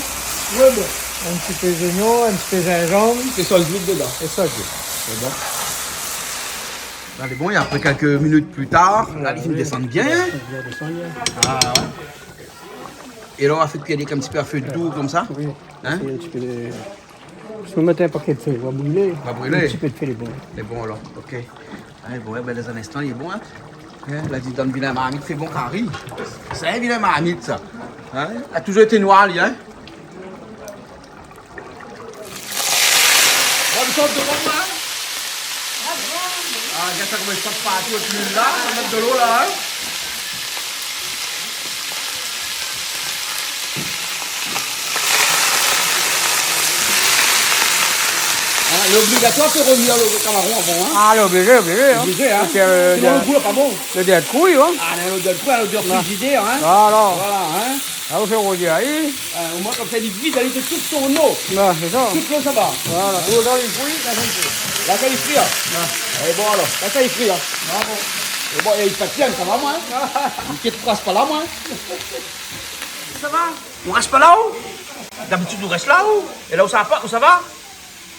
Ouais, bon. In ti pé zoignon, in ti pé zinzanm. É sos zuit dedan. É sos zuit. Lé bon. La, lé bon, é apré, kèlk minit pli tar, la, li fine désann bien. Ouais, ouais. A, ouais. É la, ou va fé kui ali in ti pé a fé dou konmsa. Oui. In ? Fé in ti pé de, si ou mèt in pakèt fé, va brilé. Va brilé. In ti pé de fé, lé bon. Lé bon, alor, OK. A, bon, é bin, dan in instan, lé bon, in. In, la di, dan vilin marmit, fé bon kari. Sé in vilin marmit, sa. In ? La touzour été noir, li, in. Bon, nou sort dovan, in. A, gard sa koman i sort partou avèk luil la, sa mèt dolo la, in. In, lé obligatoir fé rovnir lo kamaron avan, in. A, lé oblizé, oblizé, in. Oblizé, in. Parske, euh, sinon, lo gou lé pa bon. Lodèr de kouy, in. A, non, lodèr de kouy, lodèr frizidèr, in. Voilà. Voilà, in. A, ou fé rouzi ali. Eu, omoin, konmsa, li vid ali de tout son lo. Ouais, sé sa. Tout lo, sa va. Voilà, tout lo, li fri, la, sa, li fri. La, sa, li fri, in. Ouais. É bon, alor, la, sa, li fri, in. Bravo. É bon, é li fatigue, sa va, moin, in. Inkièt pa, rès pa la, moin, in. Sa va ? Ou rès pa la, ou ? Dabitid, ou rès la, ou ? É la, ou sa va pa, ou sa va ?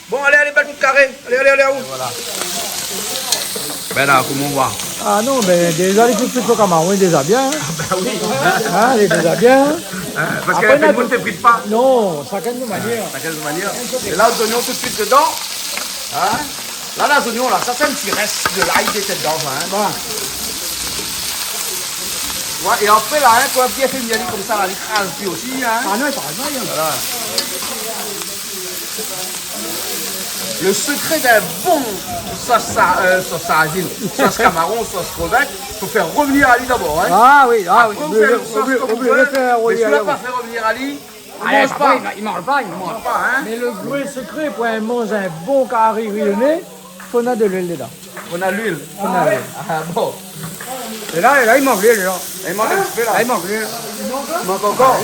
Bon, alé, alé, bèl bout karé. Alé, alé, alé, aou. É voilà. Bin la, koman ou voi ? A non, bin, déza, lé tout, tout lo kamaron, lé déza bien, in. A bin oui. In, lé déza bien, in. In, parske apré, la, tout lo moun té frit pa. Non, shakinn son manièr. A, shakinn son manièr. É la, zoignon tout suit dedan. In ? La, la, zoignon, la, sa, sé in ti rès de lay té dedan, sa, in. Voilà. Ouais, é apré, la, in, kan ou la bien fé mièl konmsa, la, li kraz pi osi, in. A non, li kraz pa, in. Voilà. Le secret d'un bon sauce sa-, euh, sauce sardine, sauce camaron, sauce crevette, faut faire revenir ali d'abord, hein. Ah oui, ah oui. Après, vous faites le sauce comme vous voulez, mais si vous la pas fait revenir ali, on mange pas. Ah, après, il mange pas, il mange pas, hein. Mais le vrai secret pour un, manger un bon carry réunionnais, faut avoir de l'huile dedans. Ou na luil ? Ou na luil. Ah bon. É la, é la, i mank luil, la. I mank in ti pé, la. La, i mank luil. I mank ankor ?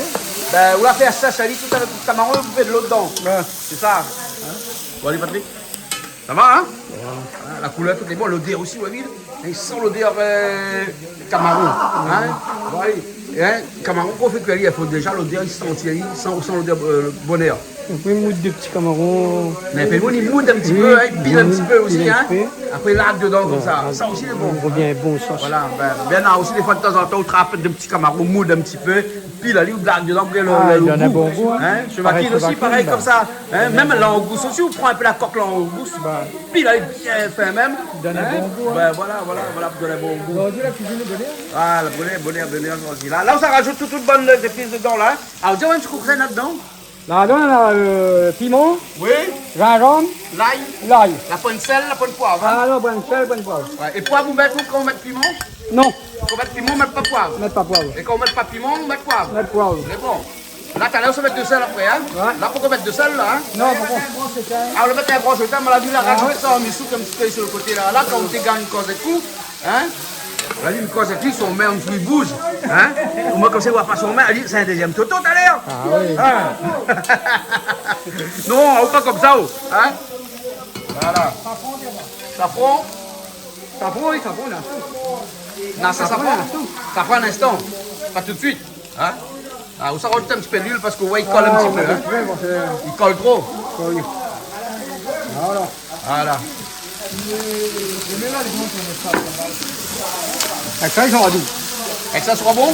Bin, ou la fé sa, sa li, tout avèk kamaron, ou fé dolo dedan. Ouais. Sé sa. Hein ? Bon, alé, Patrick. Sa va, hein ? Ouais. Hein, la koulèr, tout lé bon. Lodèr osi, ou la vi, i san lodèr, euh, kamaron. Hein ? Bon, alé. Hein, kamaron kan ou fé kui ali, i fo déza lodèr, i santi, i san, san lodèr, euh, bonèr. Apré, moud dé ti kamaron. Mé apré, nou, i moud in ti pé, hein, i pil in ti pé osi, hein. Apré, larg dedan konmsa. Sa osi lé bon. I revien bon sos. Voilà, bin, Bernard osi, défoi, tazantan, ou trap dé ti kamaron, moud in ti pé, pil ali, ou larg dedan, apré, lo, lo gou. Ah, i done in bon gou, hein. Hein, shevakine osi, parèy, konmsa. Hein, mèm langous osi, ou pran in pé la kok langous. Bin. Pil ali bien fin mèm. I done in bon gou, hein. Bin, voilà, voilà, voilà, pou done in bon gou. Zordi, la kuizine lé bonèr. Ah, lé bonèr, bonèr, bonèr, zordi. La, la, ou sa razout tout, tout bann zépis dedan, la, hein. Alor, di amoin in ti kou kosa néna dedan. Ladan, néna, euh, piman, zinzanm, lay. Lay. La poin sèl, la poin poiv, hein. Ah non, poin sèl, poin poiv. Ouais. É poiv, ou mèt, kan ou mèt piman ? Non. Kan ou mèt piman, ou mèt pa poiv. Mèt pa poiv. É kan ou mèt pa piman, ou mèt poiv. Mèt poiv. Mé bon. La, talèr, ou sa mèt de sèl apré, hein. Ouais. La, fo ou mèt de sèl, la, hein. Non, pokoi ? Ah, ou mèt in bransh tèm, la, mi la razout sa, mi souk in ti pé si lo koté, la. La, kan ou té gingn koz èk ou, hein ? La, mi koz èk li, son min, mi sou, i bouz, hein ? Omoin, konmsa, i voi pa son min, li, sé in dézièm toto, talèr. Ah oui. Hein ? Non, ou pa konmsa, ou, hein ? Voilà. Safran. Safran, oui, safran, la. Non, sé safran. Safran, la, tout. Safran, in instan. Pa tout suit, hein ? Ah, ou sa razout in ti pé luil parske, ouais, i kol in ti pé, hein. Ah, ouais, ouais, ouais. I kol tro. Oui. Voilà. Voilà. Avèk sa, i sra dou. Avèk sa, i sra bon ?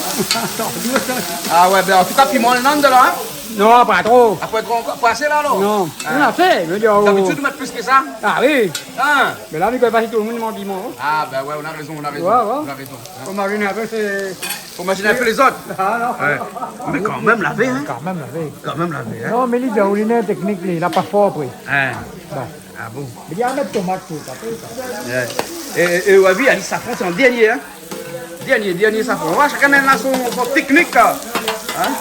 Ah ouais, bin, an tou ka, piman, néna dedan, hein ? Non, pa tro. Apré, tro, pa asé, la, alor ? Non. Ah. Non, asé, mi vé dir, oh. Dabitid, ou mèt plis ke sa ? Ah oui. Hein ? Mé la, mi koné pa si tout lo moun i manz piman, hein. Ah, bin ouais, ou na rézon, ou na rézon. Ouais, ouais. Ou na rézon, hein. Fo mazine in pé, sé Fo mazine in pé lézot. Ah, non. Ouais. Mé kan mèm lavé, hein. Kan mèm lavé. Kan mèm lavé, hein. Non, mé li, Jaoline, in téknik, li, la pa for apré. Hein. Bon. Ah bon ? Mé li la mèt tomat, tout, apré sa. Ouais. É, é, é, ou la vi, ali, safran, sé an dernié, hein. Dernié, dernié safran. Voilà, shakinn néna son, son téknik, la. Hein ?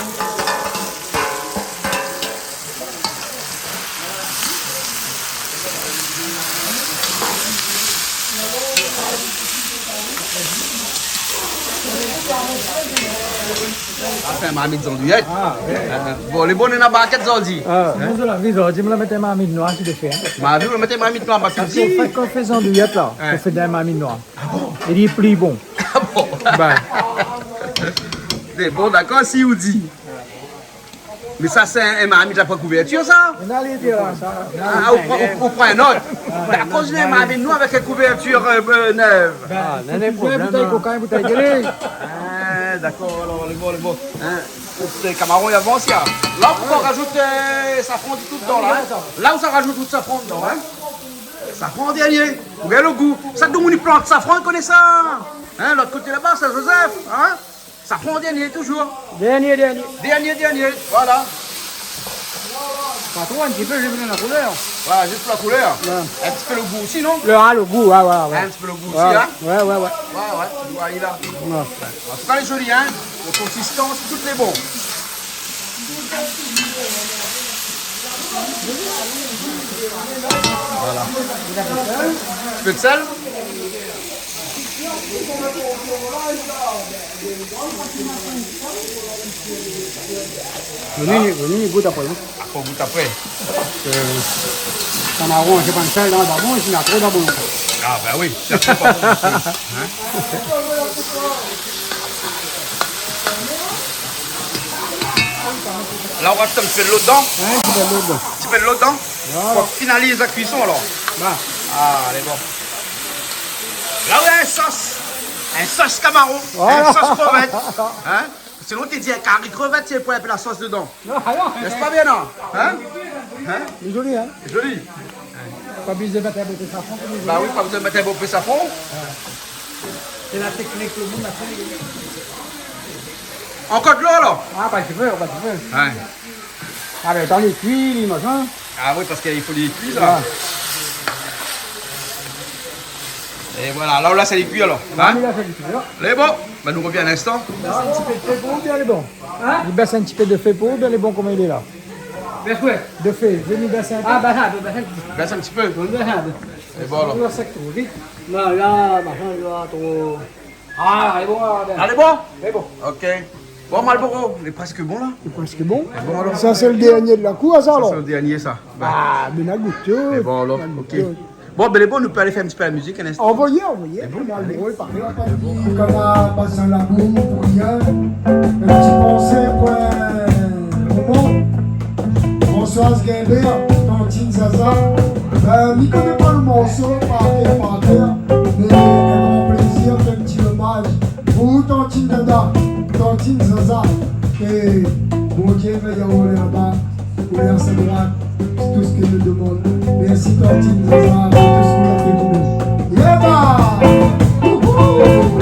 Ah, sé in marmit zandouiyèt. Ah, ouais. Euh, bon, lé bon, néna barkèt zordi. Ah. Moin, mi la vi zordi, mi la mèt in marmit noir si défé, hein. Marmit, ou la mèt in marmit noir, parske... Parske si, an fèt, kan ou fé zandouiyèt, la, ouais, ou fé dan in marmit noir. Ah bon ? É li lé pli bon. Ah bon ? Bin. Mé bon, dakor, si ou di. Mé sa, sé in, in marmit la pa kouvèrtir, sa ? Non, li di, euh, sa. Ah, ou pran, ou, ou pran in ot. Ah, non, non. Dakor, sé in marmit noir avèk in kouvèrtir, euh, euh, nèv. Ah, non, non, boutèy problèm, boutèy koka, boutèy de lé. Ah, dakor, alor, lé bon, lé bon. Hein, sé kamaron, i avans, ya. La, ou razout, euh, safran ditou dedan, la, hein. La, ou sa razout tout safran dedan, hein. Safran an dernié. Ou gingn lo gou. Sa, tout moun i plant safran, i koné sa. Hein, lot koté laba, sé Joseph, hein. Safran an dernié, touzour. Dernié, dernié. Dernié, dernié, voilà. Pa tro, in ti pé, zis pou la koulèr. Voilà, zis pou la koulèr. Ouais. In ti pé lo gou osi, non ? Le, ah, lo gou, ouais, ouais, ouais. In ti pé lo gou osi, hein ? Ouais, ouais, ouais. Ouais, ouais, tu vois, il a. Ouais. An tou ka, lé zoli, hein ? La konsistans, tout lé bon. Voilà. In ti pé de sèl. Vni, vni gout apré, non ? Apré, gout apré. Euh, kamaron, sé pa in sèl, non, pa bon, si na tro, pa bon. Ah, bin oui, si na tro, pa bon, hein ? La, ou razout in ti pé dolo dedan. Ouais, in ti pé dolo dedan. In ti pé dolo dedan. Voilà. Pou finaliz la kuison, alor. Bah. Ah, lé bon. La, ou na in sos. In sos kamaron. Voilà. In sos krevèt. Hein ? Sinon, té di in kari krevèt, sé pou mèt la sos dedan. Non, ah non. Lé pa bien, non ? Hein ? Hein ? Lé zoli, hein ? Zoli. Pa bezoin mèt in bonpé safran, lé zoli. Bah oui, pa bezoin mèt in bonpé safran. Ouais. Sé la téknik, lo moun la fé. Ankor dolo, alor ? Ah, pa ti pé, pa ti pé. Ouais. Ah, bin, tan li kui, li manz, hein. Ah oui, parske i fo li kui, sa. Ouais. É voilà, la, la, sa lé kui, alor. Hein ? La, la, sa lé kui, alor. Lé bon. Bin, nou revien in instan. Bès in ti pé de fé pou ou, bien lé bon. Hein ? Li bès in ti pé de fé pou ou, bien lé bon, koman li lé la. Bès koué ? De fé, vni bès in pé. Ah, bah, sa, bah, sa. Bès in ti pé. Oui, bah, sa. É bon, alor. Ou va sèk tro vit. La, la, machin, la, tro. Ah, lé bon, la, bin. Ah, lé bon ? Lé bon. Ok. Bon, Malboro, lé prèsk bon, la. Lé prèsk bon. Lé bon, alor. Sa, sé lo dernié de la kour, sa, alor ? Sa, sé lo dernié, sa. Bin. Ah, bin, la gout. É bon, alor, ok. Bon, ben, lé bon, nou pé alé fé in ti pé la mizik, in instan. Anvoyé, anvoyé. Lé bon, alé. Alé, paré, pa di, kan la pas in labour pou rien. In ti pansé pou in moman. Françoise Guimbert, Tantine Zaza. Ben, mi koné pa lo morso, par kèr, par kèr, mé in gran plézir, fé in ti omaz pou Tantine Dada, Tantine Zaza. Ke Bondié vèy aou laba, ou lé a sa droit, sé tou sak nou demann. Mèrsi Tantine Zaza, pou tout sak ou la fé pou nou. Yeba! Wouhou!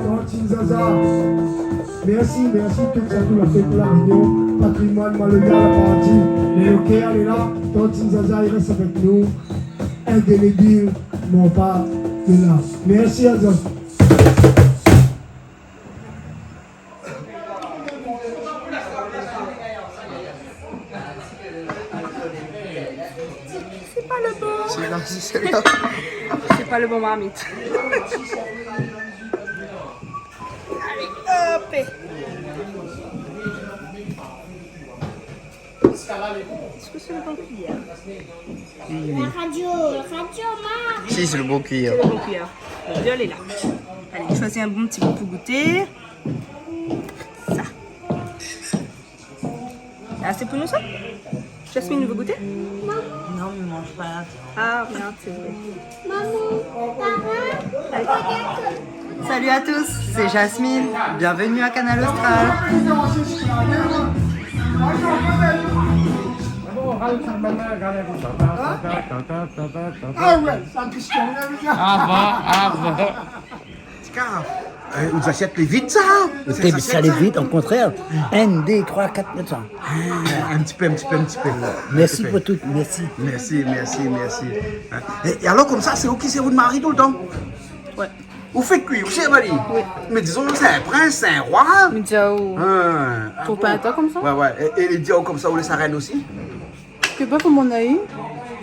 Tantine Zaza. Mèrsi, mèrsi tout sak ou la fé pou La Rényon. Patrimoine maloya la parti. Mé lo kèr lé la, Tantine Zaza i rès avèk nou. Indélébile, mon pa lé la. Mèrsi azot. C'est pas le bon. C'est là, c'est là. C'est pas le bon marmite. Allez, hop. Est-ce que c'est le bon cuillère ? La radio, la radio, maman. Si, c'est le bon cuillère. C'est le bon cuillère. Le viol est là. Allez, choisis un bon petit bout pour goûter. Ça. C'est assez pour nous, ça ? Jasmine veut goûter ? Non, mais mange pas la viande. Ah, merde, c'est vrai. Maman, papa, regarde. Salut à tous, c'est Jasmine. Bienvenue à Kanal Austral. Ah ouais, sa la késtion, ah bon, ah bon. Ti kar, euh, ou ashèt lé vid, sa ? Té, sa lé vid, o kontrèr. Inn, dé, troi, kat, mèt sa. Ah, in ti pé, in ti pé, in ti pé. Mèrsi pou tout, mèrsi. Mèrsi, mèrsi, mèrsi. Hein ? É, é alor, konmsa, sé ou ki sèrv out mari toultan ? Ouais. Ou fé kui, ou sèrv ali ? Oui. Mé dizon, sé in prins, sé in roi. Mé di aou, hein, pou pa atann konmsa ? Ouais, ouais. É, é li di aou konmsa, ou lé sa rèn osi ? Ke pa koman na i.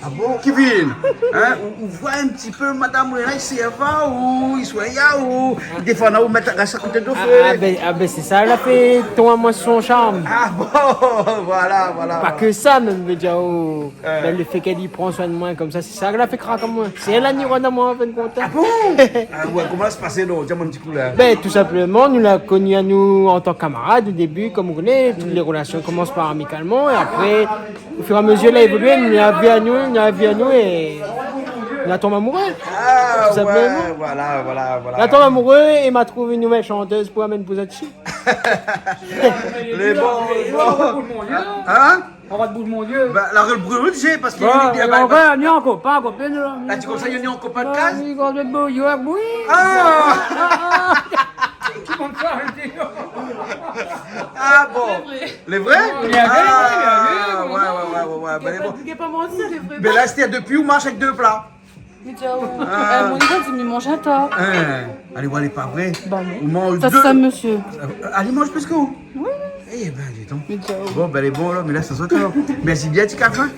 Ah bon, Kevin, hein, ou, ou voi in ti pé madam Réna, i sèrv aou, i soign aou, i défann aou, mèt aou a koté do fé. Ah, ah ben, ah ben, sé sa la fé tonm amoin son sharm. Ah bon, voilà, voilà, voilà. Pa ke sa, mèm, vé dir, oh, ben, le fé k'èl i pran soin de moin konmsa, sé sa la fé krak amoin. Sé èl la ni rod amoin, an fin de kont. Ah bon ? Ah ouais, koman sa la pasé, non ? Di amoin in ti kou la. Ben, tou sinpleman, nou la koni anou an tan ke kamarad o début, konm ou koné, tout lé rélasion i komans par amikalman, é apré, o fur é a mezur, la évolué, nou la vi anou, nou la vi anou, é nou la tonm amouré. Ah, tou sinpleman. Ouais, voilà, voilà, voilà. Nou la tonm amouré, é ma trouv in nouvèl shantèz pou amenn pou zot isi. Lé bon, lé bon. Hein ? Arèt bouz mon zié. Bah, la rèl brûl, sé parské... Bon, li, li, é bah, ankor, bah, ni ankopin, kopine, la. Ah, ti konm sa, ni ankopin de kaz ? Bah, li gard lo bouyar, oui. Ah ! Ki bon sa, li di. Ah bon. Lé vré ? Lé vré ? Ah, lé vré, lé vré, ouais, ouais, ouais, ouais, ouais. Bah, lé bon. Li gingn pa, li gingn pa manti, lé vré. Mé la, sé dopi ou marsh avèk dé pla. Mé di aou, ah, mon nivo di mi manz in ta. Hein, alé, ouais, lé pa vré. Bah non. Ou manz dé. Sa, sa, mésyé. Euh, alé, manz plis ke ou. Oui. Eh ben, dis donc. Mé di aou. Bon, ben, lé bon, la, mé la, sa sort, alor. Mèrsi bien, ti kafé.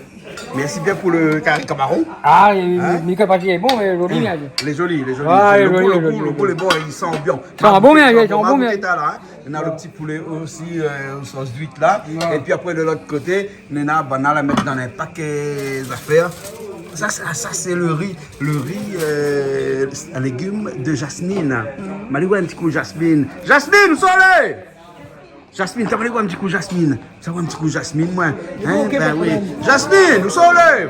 Mèrsi bien pou le kari kamaron. Ah, hein ? Mi koné pa si lé bon, mé zoli, bien. Lé zoli, lé zoli. Ah, lé zoli, lé zoli. Le gou, le gou, le gou, lé bon, i san bien. Sa va bon, bien, sa va bon, bien. Gout sa, la, hein. Néna le ti poulé osi, euh, o sos d'uit la. Ouais. Épi apré, de lot koté, néna banna la mèt dan in paké zafèr. Sa, sa, sa, sé le ri, le ri, euh, a légim de Jasmine. Mm. Ma alé oir in ti kou Jasmine. Jasmine, ou sort la ? Jasmine, sa va alé oir in ti kou Jasmine. Sa va oir in ti kou Jasmine, moin. Hein ? Ok, ben oui. Jasmine, ou sort la ?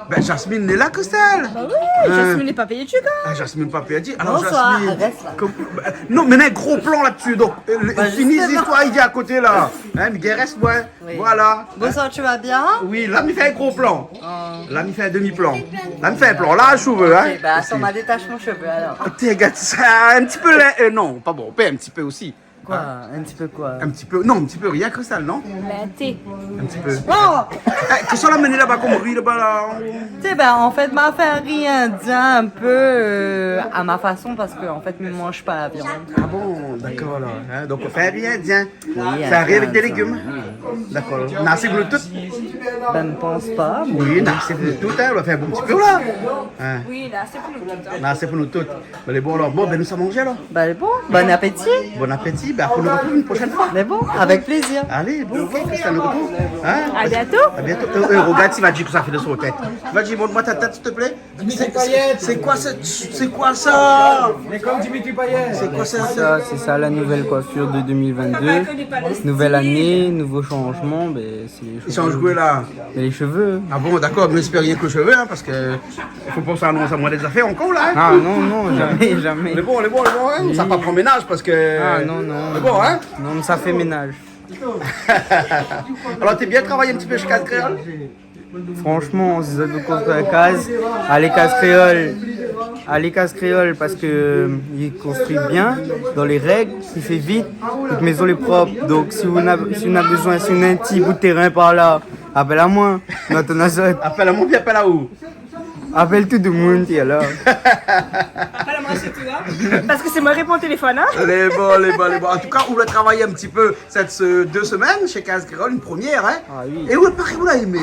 Ben, Jasmine lé la, Christelle. Bah oui, hein ? Jasmine lé pa pèrdi, gars. Ah, Jasmine pa pèrdi. Alors, bonsoir, Jasmine, reste là. Kom, euh, non, mé néna in gro plan la-dsi, donk, euh, fini zistoir, li vien a koté la. Bah, justement. Hein, mi rès, ouais. Oui. Voilà. Bonsoir, tu vas bien ? Oui, la, mi fé in gro plan. Oh. La, mi fé in demi-plan. La, mi fé in plan larz, si ou vé, hein. Ok, bah, attends, ma détash mon shové, alor. Té, gard sa, in ti pé la, euh, non, pa bon, pa in ti pé osi. Koi ? Hein ? In ti pé koi ? In ti pé, non, in ti pé rien, Christelle, non ? Linté. In ti pé. Oh ! Eh, kosa la amenn laba kom ri laba la ? Té, ben, an fèt, ma fé ri indien in pé, euh, a ma fason parske, an fèt, mi manz pa la viann. Ah bon, dakor, alor, hein, donk, fé ri indien. Oui, fé ri avèk dé légim. Oui. Dakor. Néna asé pou nou tout ? Ben, mi pans pa, mé oui, néna asé pou nou tout, hein, nou la fé in bon ti pé la. Hein ? Oui, néna asé pou nou tout, hein. Néna asé pou nou tout. Mé lé bon, alor. Bon, ben, nou sa manzé, alor. Bah, bon, bon appétit. Bon appétit. Ben, nou artrouv in proshèn foi. Mé bon, avèk plézir. Alé, bon, ok, sa nou artrouv. Hein ? À bientôt. À bientôt. Euh, euh, rogard, ti va di kosa la fé de son tèt. Ti va di, mont amoin out tèt, s'il te plaît. Sé, sé, sé koi sa, sé koi sa ? Mé kom Dimitri Payet. Sé koi sa ? Sa, sé sa la nouvèl coiffure de deux mille vingt-deux. Nouvelle année, nouveau changement, ben, sé lé shové. I sanz koi la ? Mé lé shové. Ah bon, dakor, mé mi èspèr rienk lo shové, hein, parske fo pa sa anons amoin dé zafèr ankor la, hein. Ah non, non, zamé, zamé. Lé bon, lé bon, lé bon, hein. Oui. Sa pa pran ménaz parske... Ah non, non. Lé bon, hein. Non, mé sa fé ménaz. Alor, té bien travay in ti pé shé Kaz Kréol ? Franshman, si zot i vé konstrui in kaz, alé Kaz Kréol. Alé Kaz Kréol parske, euh, i konstrui bien, dan lé règ, i fé vit, tout mézon lé prop. Donk, si ou na, si ou na bezoin, si ou na in ti bout térin par la, apèl amoin. Non, atann, azot. Apèl amoin, bien apèl aou. Apèl tout demoun, té, alor. Apèl amoin sirtou, hein. Parske sé moin i réponn téléfone, hein. Lé bon, lé bon, lé bon. An tou ka, ou la travay in ti pé sèt, euh, dé semèn shé Kaz Kréol, in promièr, hein. Ah oui. É ou, paré ou la émé ?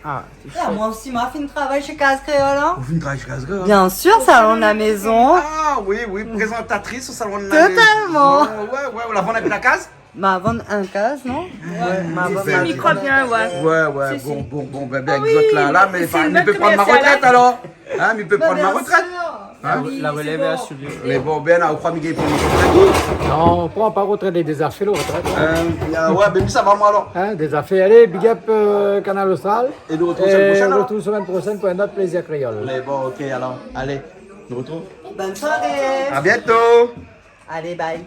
Ah, sé shou. Ah, moin osi, moin la fine travay shé Kaz Kréol, hein. Ou la fine travay shé Kaz Kréol ? Bien sûr, salon de la maison. Ah oui, oui, prézantatris o salon de la maison. Totalement. Ouais, ouais, ou la vann in pé la kaz ? Ma vann in kaz, non ? Ouais, ma vann in pé. Mikrobien, ouais. Ouais, ouais, si, bon, si. Bon, bon, ben, ben, ah oui, zot la, la, mé sé in bèl komèrsial, hein. Hein, mi pé pran ma retrèt alor. Hein ? Bah, bien sûr. La relèv lé asiré. Mé bon, ben, la, ou kroi mi gingn pran mon retrèt ? Non, pran pa retrèt, lé déza fé lo retrèt. Euh, euh, ouais, ben, sa va, moin, alor. Hein, déza fé. Alé, big up, euh, Kanal Austral. É nou artrouv semèn proshèn, alor. É nou artrouv semèn proshèn pou in ot plézir kréol. Mé bon, ok, alor. Alé, nou artrouv. Bonne soirée. À bientôt. Allez, bye.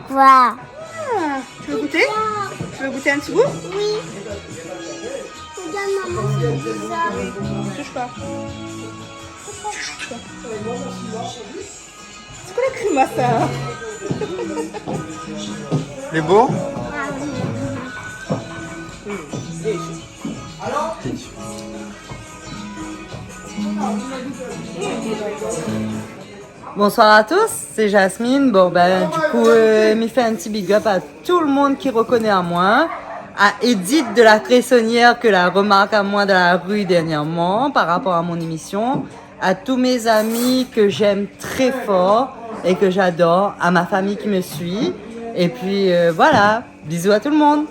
Koi ? Ah, tu veux goûter ? Tu veux goûter un petit bout ? Oui. Regarde, maman, c'est bizarre. Touche pas. C'est quoi la grimace, hein ? Lé bon ? Ah oui. Bonsoir à tous, c'est Jasmine. Bon, ben, du coup, euh, mi fé in ti big up à tout le monde qui reconnaît à moi. À Edith de la Cressonnière, ke la remark amoin dan la ri dernièrman par rapor à mon émission, à tous mes amis que j'aime très fort et que j'adore, à ma famille qui me suit. Et puis, euh, voilà, bisous à tout le monde.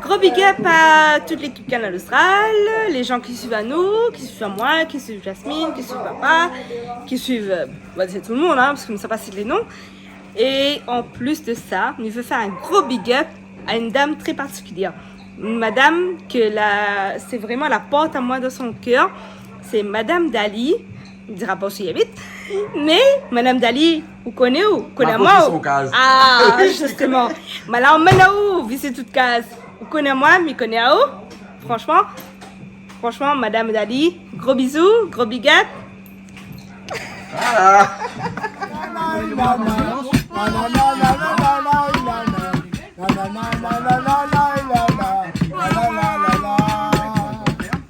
Gros big up à toute l'équipe Kanal Austral, les gens qui suivent Anouk, qui suivent amoin, qui suivent Jasmine, qui suivent papa, qui suivent, euh, bah, c'est tout le monde, hein, parce ke mi sa pa sit les noms. Et en plus de ça, mi vé fé in gros big up à une dame très particulière. Une madame ke la, sé vréman la port amoin dan son kèr. Sé Madame Dali. Mi dira pa ousa i abit. Mé Madame Dali, ou koné, ou koné amoin, ou ? Ah, justement. Mé la, ou mèn aou visit out kaz. Ou koné amoin, mi koné aou. Franchement, franchement, Madame Dali, gros bisous, gros big up. Voilà.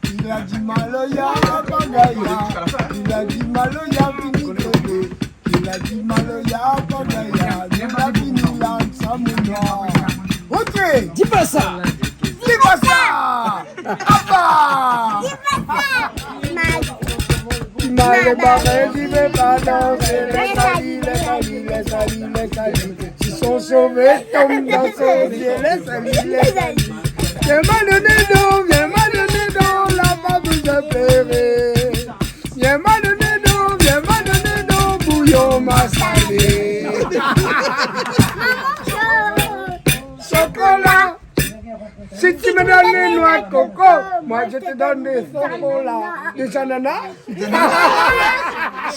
Ki la di maloya, la pa gaya. Ki la di maloya, fini krové. Ki la di maloya, pa gaya. Nou la fini la, sa moun noir. Ok. Di pa sa. Di pa sa. Apa. Di pa sa. Mal. Mal baré, li vé pa dansé. Lès ali, lès ali, lès ali, lès ali. Si son sové tonm dan son zié, lès ali, lès ali. Vien ma doné don, vien ma doné don, la pa bezoin pléré. Vien ma doné don, vien ma doné don, bouyon masalé. Chocolat. Si tu me donnes les noix de coco, moi je te donne des chocolats. Des ananas.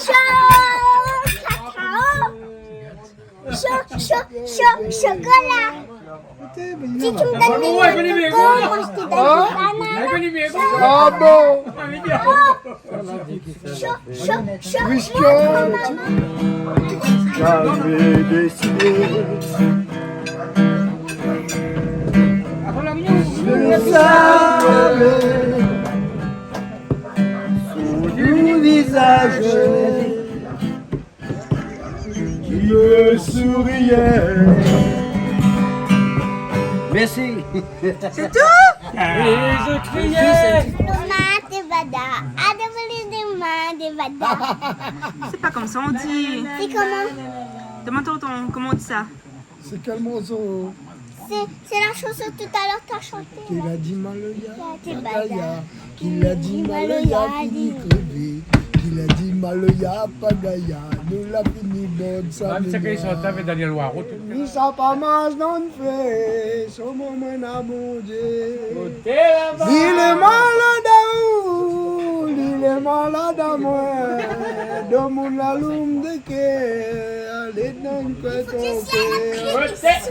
Cho-, cacao. Cho-, cho-, cho-, chocolat. Si tu me donnes des noix de coco, moi je te donne des ananas. Ah bon ? Cho-, cho-, cho-, Christian, j'avais décidé de savoir sur ton visage. Ki sourié. Mèrsi. Sé tou ? Oui, je criais. Sé pa konmsa i di. Sé koman ? Demann tonton, koman i di sa ? Sé kèl morso ? Sé, sé la shanson talèr ou la shanté la. Ki la di maloya, pa gaya. Ki la di maloya, fini krové. Ki la di maloya, pa gaya. Nou la fini bord sa. Ah, mé sé ke i shant avèk Daniel Waro, tout. Ni sa pa mas dan fé, so moman na Bondié. Koté laba. Li lé malad aou, li lé malad amoin. Domoun la loum dé kèr, alé dan kèr ton kèr.